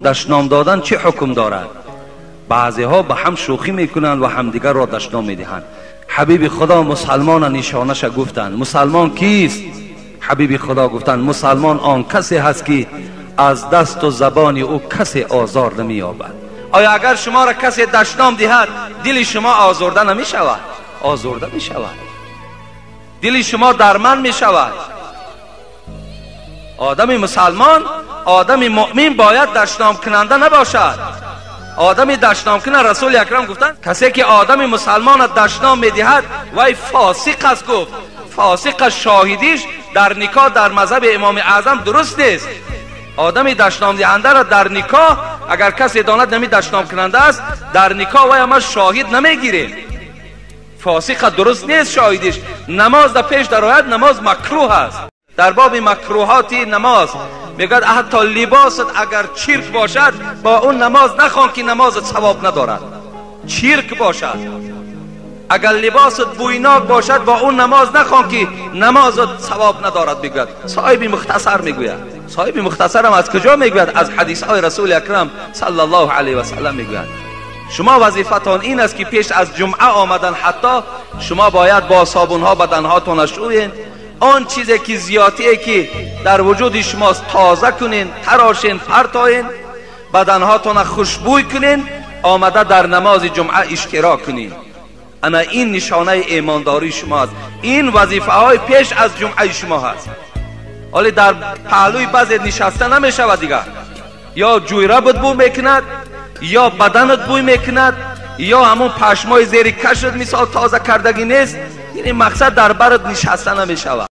Дашном додан чӣ ҳукм дорад? Баъзеҳо ба ҳам шӯхӣ мекунанд ва ҳамдигарро дашном медиҳанд. Ҳабиби Худо мусалмона нишонаша гуфтанд. Мусалмон кист? Ҳабиби Худо гуфтанд мусалмон он касе ҳаст ки аз дасту забони ӯ касе озор намеёбад. Оё агар шуморо касе дашном диҳад, дили шумо озурда намешавад? Озурда мешавад. Дили шумо дарманд мешавад. Одами мусалмон, одами муъмин бояд дашномкунанда набошад. Одами дашномкунанда, Расули Акрам гуфтанд, касе ки одами мусалмонро дашном медиҳад, вай фосиқ аст. Гуфт фосиқ аст, шоҳидиш дар никоҳ дар мазҳаби Имоми Аъзам дуруст нест. Одами дашномдиҳандаро дар никоҳ агар касе донад нами дашномкунанда аст, дар никоҳ вай ама шоҳид намегирем. Фосиқа дуруст нест шоҳидиш. Намоз дар пеш дарояд, намоз макрӯҳ аст. Дар боби макрӯҳоти намоз мегӯяд ҳатто либосат агар чирк бошад, бо он намоз нахон ки намозат савоб надорад. Чирк бошад, агар либосат бӯйнок бошад, бо он намоз нахон ки намозат савоб надорад, мегӯяд соҳиби мухтасар. Мегӯяд соҳиби мухтасарам аз куҷо мегӯяд? Аз ҳадисҳои Расули Акрам саллаллоҳу алайҳи васаллам мегӯяд. Шумо вазифатон ин аст ки пеш аз ҷумъа омадан ҳатто шумо бояд бо собунҳо баданҳотонро шӯед, он чизе ки зиёдтие ки дар вуҷуди шумост тоза кунен, тарошен, партоен, баданҳотонро хушбӯй кунен, омада дар намози ҷумъа иштирок кунен. Ана ин нишонаи имондории шумо аст. Ин вазифаҳои пеш аз ҷумъаи шумо ҳаст. Ҳоле дар паҳлӯи баъзе нишаста намешавад дигар. Ё ҷӯйрабат бӯй мекунад, ё баданат бӯй мекунад, ё ҳамон пашмои зери кашат мисол тоза кардагӣ нест. Ин мақсад дар барат нишаста намешавад.